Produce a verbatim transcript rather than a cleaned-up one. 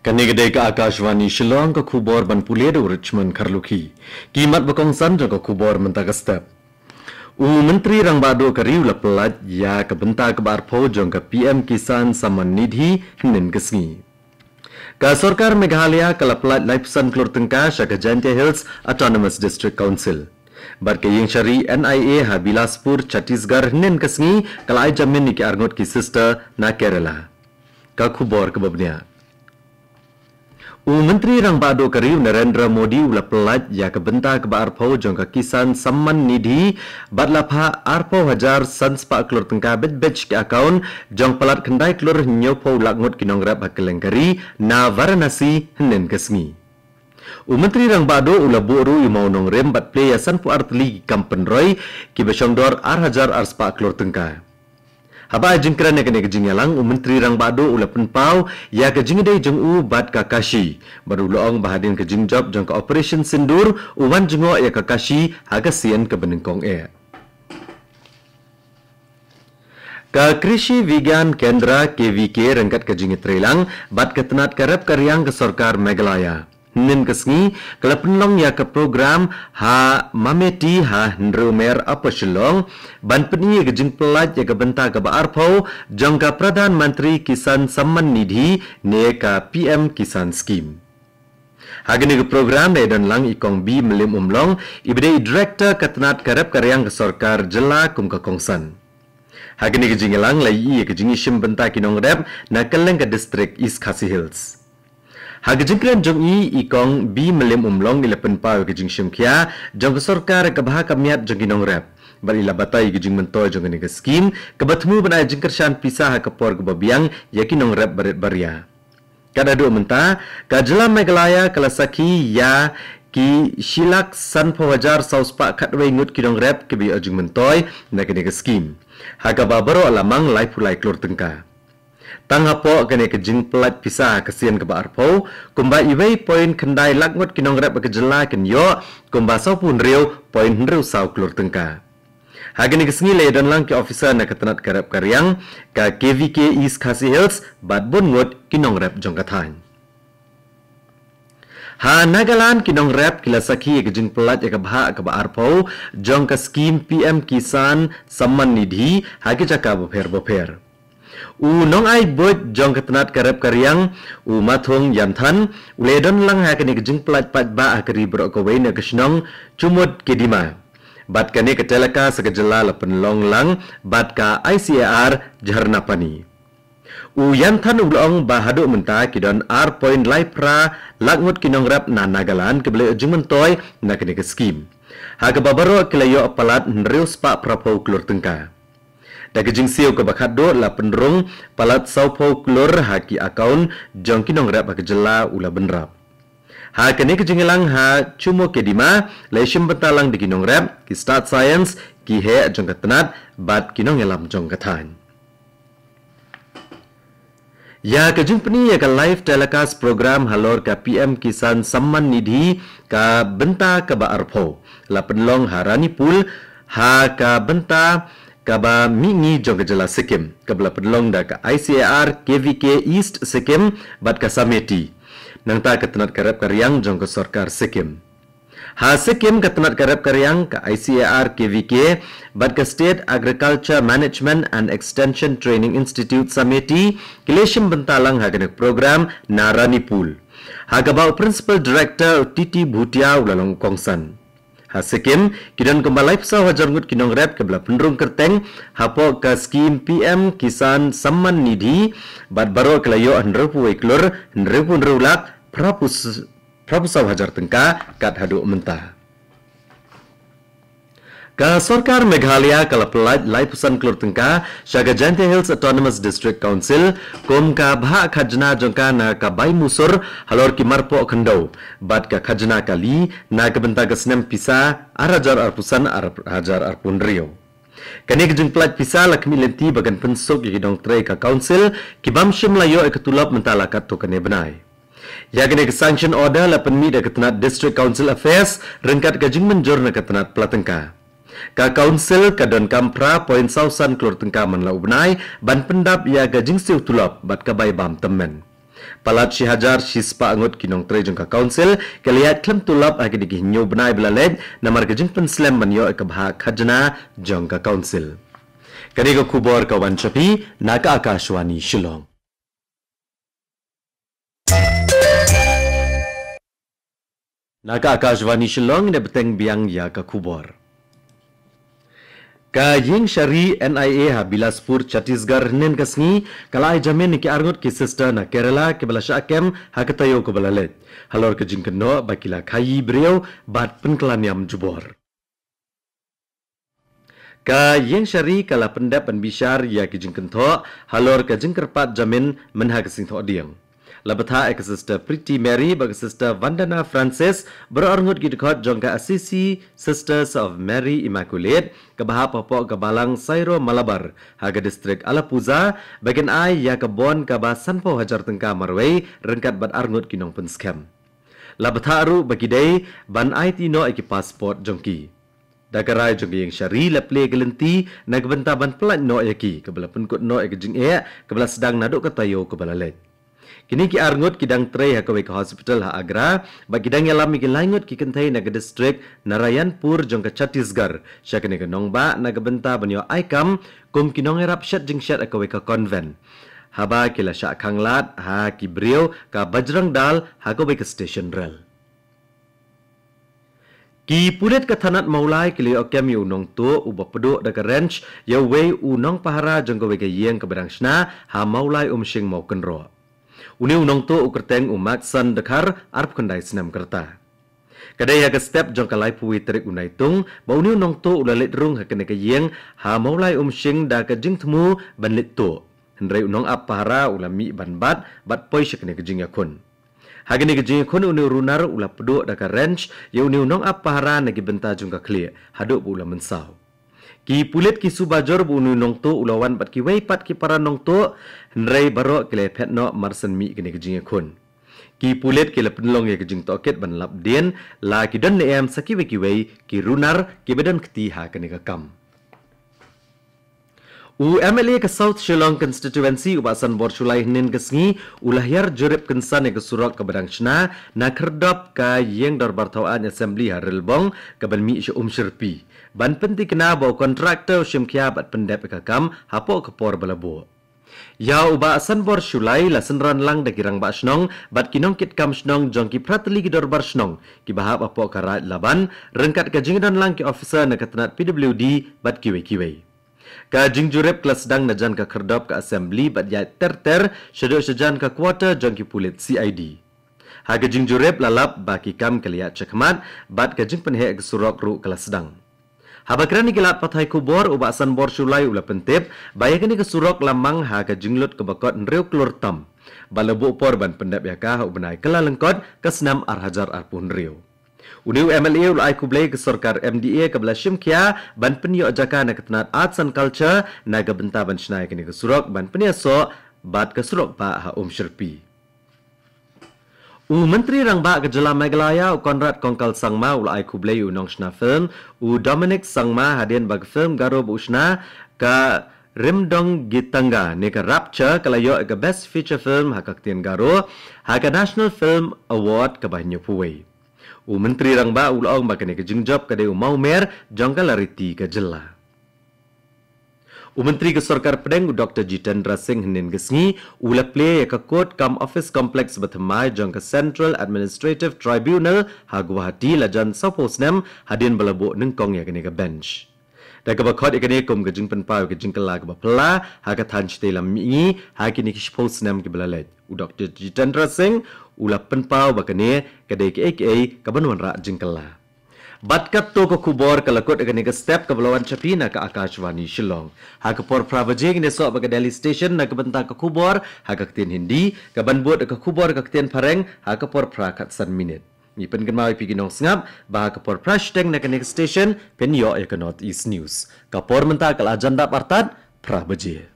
Kane ka dei ka Akashvani Shillong, ka khubor ban pule da u Richmond Kharlukhi. Ki mat ba kongsan jong ka khubor mynta ka step. U Myntri Rangbah Duh ka ri u la pyllait ïa ka bynta kaba arphew jong ka P M Kisan Samman Nidhi hynnin ka sngi. Ka sorkar Meghalaya ka la pyllait laiphew san klur tyngka sha ka Jaintia Hills Autonomous District Council. Bad ka ïing shari N I A ha Bilaspur, Chhattisgarh hynnin ka sngi ka la ai jamin ïa ki arngut ki sister na Kerala. Ka khubor kaba bniah. U Myntri Rangbah Duh ka ri u Narendra Modi u la pyllait ïa ka bynta kaba arphew jong ka Kisan Samman Nidhi bad la phah arphew hajar san spah klur tyngka beit beit ki account jong palat khyndai klur hynñiewphew lak ngut ki nongrep ha kylleng ka ri na Varanasi hynnin ka sngi. U Myntri Rangbah Duh u la buh ruh ïa u mawnongrim bad plie ïa sanphew ar tylli ki kam pynroi kiba shongdor ar hajar ar spah klur tyngka. Haba ai jingkren ïa kane ka jingïalang, u Myntri Rangbah Duh u la pynpaw ïa ka jingïadei jong u bad ka Kashi bad u la ong ba hadien ka jingjop jong ka Operation Sindoor u wan jngoh ïa ka Kashi ha ka sien kaba nyngkong eh. Ka Krishi Vigyan Kendra, K V K, ryngkat ka jingïatreilang bad ka tnat ka rep ka riang ka sorkar Meghalaya, hynnin ka sngi ka la pynlong ïa ka program ha Mameti ha Hynriewmer, Upper Shillong, ban pyni ïa ka jingpyllait ïa ka bynta kaba arphew jong ka Pradhan Mantri Kisan Samman Nidhi ne ka P M Kisan Scheme. Ha kane ka program la ïadon lang i Kong B Mylliemumlong, iba dei i Director ka tnat ka rep ka riang ka sorkar jylla kum ka kongsan. Ha kane ka jingïalang la ïohi ïa ka jingïashim bynta ki nongrep na kylleng ka district East Khasi Hills. Ha ka jingkren jong i, i Kong B Mylliemumlong i la pynpaw ïa ka jingshim khia jong ka sorkar ïa ka bha ka miat jong ki nongrep bad i la batai ïa ka jingmyntoi jong kane ka scheme kaba thmu ban ai jingkyrshan pisa ha ka por kaba biang ïa ki nongrep barit baria. Kat haduh mynta, ka jylla Meghalaya ka la sakhi ïa ki shi lak sanphew hajar saw spah khatwei ngut ki nongrep kiba ïoh jingmyntoi na kane ka scheme, ha kaba baroh la mang laiphew lai klur tyngka. Tang hapoh kane ka jingpyllait pisa ha ka sien kaba arphew, kumba iwei point khyndai lak ngut ki nongrep ha ka jylla kin ïoh kumba sawphew hynriew point hynriew saw klur tyngka. Ha kane ka sngi la ïadon lang ki officer na ka tnat ka rep ka riang ka K V K East Khasi Hills bad bun ngut ki nongrep jong ka thaiñ. Ha Nagaland, ki nongrep ki la sakhi ïa ka jingpyllait ïa ka bhah kaba arphew jong ka scheme P M Kisan Samman Nidhi ha ki jaka bapher bapher. U nongai buit jong ka tnat ka rep ka riang, u Mathung Yanthan, u la ïadon lang ha kane ka jingpyllait paidbah ha ka ri baroh kawei na ka shnong Chumoukedima. Bad kane ka telecast ha ka jylla la pynlong lang bad ka I C A R Jharnapani. U Yanthan u la ong ba haduh mynta ki don ar point lai phra lak ngut ki nongrep na Nagaland kiba la ïoh jingmyntoi na kane ka scheme, ha kaba baroh ki la ïoh palat hynriew spah phraphew klur tyngka. Da ka jingsiew kaba khatduh la pynrung palat sawphew klur ha ki account jong ki nongrep ha ka jylla, u la bynrap. Ha kane ka jingïalang ha Chumoukedima la ïashim bynta lang da ki nongrep, ki stad science, ki heh jong ka tnat bad ki nongïalam jong ka thaiñ. Ïa ka jingpyni ïa ka live telecast program halor ka P M Kisan Samman Nidhi ka bynta kaba arphew la pynlong ha Ranipul ha ka bynta kaba mihngi jong ka jylla Sikkim, kaba la pynlong da ka I C A R K V K East Sikkim bad ka Sameti, nangta ka tnat ka rep ka riang jong ka sorkar Sikkim. Ha Sikkim, ka tnat ka rep ka riang ka I C A R K V K bad ka State Agriculture Management and Extension Training Institute, Sameti, ki la ïashim bynta lang ha kane ka program na Ranipul, ha kaba u Principal Director, u T T Bhutia, u la long u kongsan. Ha Sikkim, ki don kumba laiphew saw hajar ngut ki nongrep kiba la pynrung kyrteng hapoh ka scheme P M Kisan Samman Nidhi bad baroh ki la ïoh hynriewphew wei klur hynriewphew hynriew lak phraphew s- phraphew saw hajar tyngka kat haduh mynta. Ka sorkar Meghalaya ka la pyllait laiphew san klur tyngka sha ka Jaintia Hills Autonomous District Council kum ka bhah khajna jong ka na ka bai musur halor ki marpoh khyndew bad ka khajna kali na ka bynta ka snem pisa ar hajar arphew san ar hajar arphew hynriew. Kane ka jingpyllait pisa la khmih lynti ba kan pynsuk ïa ki nongtrei ka council ki bym shym la ïoh ïa ka tulop mynta la katto katne bnai. Ïa kane ka sanction order la pynmih da ka tnat District Council Affairs ryngkat ka jingmynjur na ka tnat pla tyngka. Ka council ka donkam phra point saw san klur tyngka man la u bnai ban pyndap ïa ka jingsiew tulop bad ka bai bam tymmen. Palat shi hajar shi spah ngut ki nongtrei jong ka council ki la ïaid khlem tulop ha kine ki hynñiew bnai ba la leit namar ka jingpynslem ban ïoh ïa ka bhah khajna jong ka council. Kane ka khubor ka wan sha phi na ka Akashvani Shillong. Na ka Akashvani Shillong, ne bteng biang ïa ka khubor. Ka ïing shari N I A ha Bilaspur, Chhattisgarh, hynnin ka sngi ka la ai jamin ïa ki arngut ki sister na Kerala kiba la shah kem ha ka taïew kaba la leit halor ka jingkynnoh ba ki la khaïi briew bad pynkylla niam jubor. Ka ïing shari ka la pyndep ban bishar ïa ki jingkynthoh halor ka jingkyrpad jamin mynha ka sngi Thohdieng. La bthah ïa ka Sister Pretty Mary bad ka Sister Vandana Francis, baroh arngut ki dkhot jong ka Assisi Sisters of Mary Immaculate, kaba hap hapoh ka Balang Syro Malabar ha ka distrik Alappuzha, ba kin ai ïa ka bond kaba sanphew hajar tyngka marwei ryngkat bad arngut ki nongpynskhem. La bthah ruh ba ki dei ban aiti noh ïa ki passport jong ki. Da ka rai jong ka ïing shari la plie ka lynti na ka bynta ban pyllait noh ïa ki, kaba la pynkut noh ïa ka jingeh kaba la sdang naduh ka taïew kaba la leit. Kine ki arngut ki dang trei ha kawei ka hospital ha Agra bad ki dang ïalam ïa ki laingut ki kynthei na ka distrik Narayanpur jong ka Chhattisgarh sha kane ka nongbah na ka bynta ban ïoh ai kam kum ki nongïarap shet jingshet ha kawei ka convent, haba ki la shah khanglad ha ki briew ka Bajrang Dal ha kawei ka station rel. Ki pulit ka thanat Mawlai ki la ïoh kem ïa u nongtuh uba pduh da ka wrench ïa uwei u nongpahara jong kawei ka ïing kaba dang shna ha Mawlai Umshing, Mawkynroh. Une u nongtuh u kyrteng u Matson Dkhar, arphew khyndai snem ka rta. Ka dei ha ka step jong ka laiphew wei tarik u Naitung ba une u nongtuh u la leit rung ha kane ka ïing ha Mawlai Umshing da ka jingthmu ban leit tuh, hynrei u nongap pahara u la mih ban bat bad poi sha kane ka jingïakhun. Ha kane ka jingïakhun une u runar u la pduh da ka wrench ïa une u nongap pahara na ki bynta jong ka khlieh haduh ba u la mynsaw. Ki pulit ki suba jur ba une u nongtuh u la wan bad kiwei pat ki para nongtuh, hynrei baroh ki la ïaphet noh mar shen mih kane ka jingïakhun. Ki pulit ki la pynlong ïa ka jingtohkit ban lap dien la ki don ne em sa kiwei kiwei ki runar kiba don kti ha kane ka kam. U M L A ka South Shillong Constituency u Bah Sanbor Shullai hynnin ka sngi u la hiar jurip kynsan ïa ka surok kaba dang shna na khyrdop ka ïing dorbar thawaiñ Assembly ha Rilbong kaban mih sha Umshyrpi, ban pyntikna ba u contractor u shim khia bad pyndep ïa ka kam hapoh ka por ba la buh. Ïa u Bah Sanbor Shullai la synran lang da ki rangbah shnong bad ki nongkitkam shnong jong ki phra tylli ki dorbar shnong kiba hap hapoh ka Raid Laban, ryngkat ka jingdon lang ki officer na ka tnat P W D bad kiwei kiwei. Ka jingjurip ka la sdang na jan ka khyrdop ka Assembly bad ïaid ter ter shaduh shajan ka quarter jong ki pulit C I D. Ha ka jingjurip la lap ba ki kam ki la ïaid shakhmat bad ka jingpynheh ka surok ruh ka la sdang. Haba kren ïa ki lad pathai khubor, u Bah Sanbor Shullai u la pyntip ba ïa kane ka surok la mang ha ka jinglut kaba kot hynriew klur tam bad la buh por ban pyndep ïa ka ha u bnai Kyllalyngkot ka snem ar hajar arphew hynriew. Une u M L A u la ai khublei ïa ka sorkar M D A kaba la shim khia ban pynïoh jaka na ka tnat Arts and Culture na ka bynta ban shna ïa kane ka surok ban pynïasoh bad ka surok bah ha Umshyrpi. U Myntri Rangbah ka Jylla Meghalaya u Conrad Kongkal Sangma u la ai khublei ïa u nongshna film u Dominic Sangma hadien ba ka film Garo ba u shna ka Rimdong Gitanga ne ka Rapture ka la ïoh ïa ka Best Feature Film ha ka ktien Garo ha ka National Film Award kaba hynñiewphew wei. U Myntri Rangbah u la ong ba kane ka jingjop ka dei u mawmer jong ka lariti ka jylla. U Myntri ka Sorkar Pdeng u Doctor Jitendra Singh hynnin ka sngi u la plie ïa ka Court cum Office Complex bathymmai jong ka Central Administrative Tribunal ha Guwahati lajan sawphew snem hadien ba la buh nyngkong ïa kane ka bench. Da kaba khot ïa kane kum ka jingpynpaw ïa ka jingkylla kaba phylla ha ka thaiñ shatei lam mihngi ha kine ki shiphew snem kiba la leit, u Doctor Jitendra Singh u la pynpaw ba kane ka dei kaei kaei kaban wanrah jingkylla. Bad katto ka khubor ka la kut ïa kane ka step kaba la wan sha phi na ka Akashvani Shillong. Ha ka por phra baje ngin ïasoh bad ka Delhi Station na ka bynta ka khubor ha ka ktien Hindi, kaban bud ka khubor ka ktien Phareng ha ka por phra khatsan minit. Ngi pynkynmaw ïa phi ki nongsngap ba ha ka por phra shiteng na kane ka station phin ïoh ïa ka North East News. Ka por mynta ka la jan dap artat phra baje.